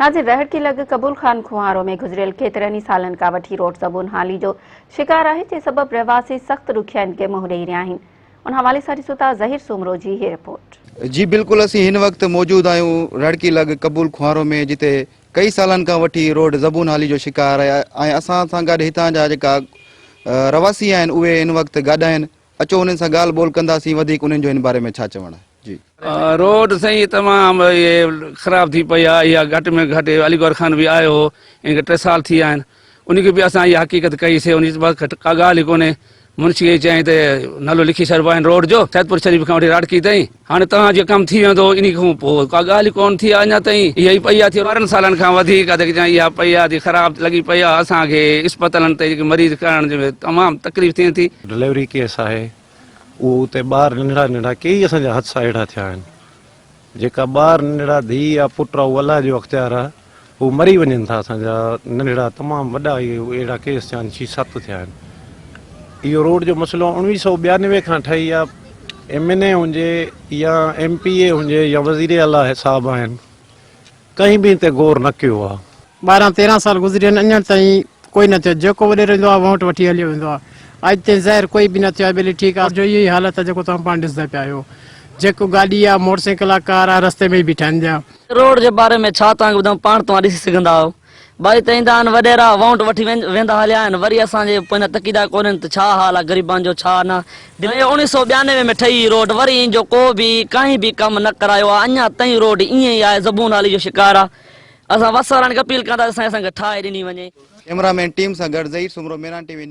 ناظر رهڙڪي لڳ قبول خان کوهارو ۾ گذريل ڪيترن ئي سالن کان وٺي روڊ زبون حالي جو شڪار آهي جنهن سبب رهواسي سخت ڏکيائين کي منهن ڏئي رهيا آهن ان حوالي سان ڏسو ٿا ظهير سومرو جي هي رپورٽ. جي بلڪل اسين هن وقت موجود آهيون رهڙڪي لڳ قبول کوهارو ۾ جتي ڪئي سالن کان وٺي روڊ زبون حالي جو شڪار آهي ۽ اسان سان گڏ هتان جا جيڪا رهواسي آهن اهي هن وقت گڏ آهن اچو انهن سان ڳالهه ٻولهه ڪنداسين وڌيڪ انهن جو هن باري ۾ ڇا چوڻ آهي جي. روڊ سائين تمام خراب ٿي پئي آهي اها گهٽ ۾ گهٽ علي گوهر خان به آيو هو ان کي ٽي سال ٿي ويا آهن ان کي به اسان اها حقيقت ڪئي سي ان جي ڪا ڳالهه ئي ڪونهي منشي کي چيائين ته نالو لکي ڇڏبو آهي روڊ جو سيدپور شريف کان وٺي راڙڪي تائين هاڻي توهان جو ڪم ٿي ويندو انهي کان پوء ڪا ڳالهه ئي ڪونه ٿي آهي اڃا تائين اها ئي پئي آهي ٿي 12 سالن کان وڌيڪ اها پئي آهي ٿي خراب لڳي پئي آهي اسان کي اسپتالن تي جيڪي مريض ڪرڻ جي تمام تڪليف ٿئي ٿي. ڊليوري ڪيس آهي اهو اتي ٻار ننڍڙا ننڍڙا ڪيئي اسان جا حادثا اهڙا ٿيا آهن جيڪا ٻار ننڍڙا ڌيء يا پٽ آ اهو الله جو اختيار آ هو مري وڃن ٿا اسان جا ننڍڙا تمام وڏا اهي اهڙا ڪيس ٿيا آهن ڇهه ست ٿيا آهن اهو روڊ جو مسئلو اوڻويهه سو 92 کان ٺهي آ ايم اين اي هجي يا ايم پي اي هجي يا وزير اعليٰ صاحب آهن ڪنهن به ان تي غور نه ڪيو آ. 12 13 سال گذري ويا آهن اڃا تائين ڪوئي نه ٿيو جيڪو وڏيرو ايندو آهي ووٽ وٺي هليو ويندو آهي اڄ تائين ظاهر ڪوئي به نه ٿيو آهي ٻيلي ٺيڪ آهي جو اهو ئي حالت آهي جيڪو توهان پاڻ ڏسندا پيا آهيو جيڪو گاڏي آهي موٽر سائيڪل آهي ڪار آهي رستي ۾ ئي بيٺا آهن جا. روڊ جي باري ۾ ڇا توهان کي ٻڌايون پاڻ توهان ڏسي سگهندا آهيو ٻائي ته ايندا آهن وڏيرا وونٽ وٺي ويندا هليا آهن وري اسان جي پويان تڪيدا ڪونهن ته ڇا حال آهي غريبان جو ڇا نه ڊلي 1992 ۾ ٺهي هي روڊ وري ان جو ڪو به ڪائين به ڪم نه ڪرايو آهي اڃا تائين روڊ ائين ئي آهي زبون حالي جو شڪار آهي اسان وس وارن کي اپيل ڪندا ته سائين اسان کي ٺاهي ڏني وڃي. ڪئميرا مين ٽيم سان گڏ Zaheer Soomro Mehran T V news.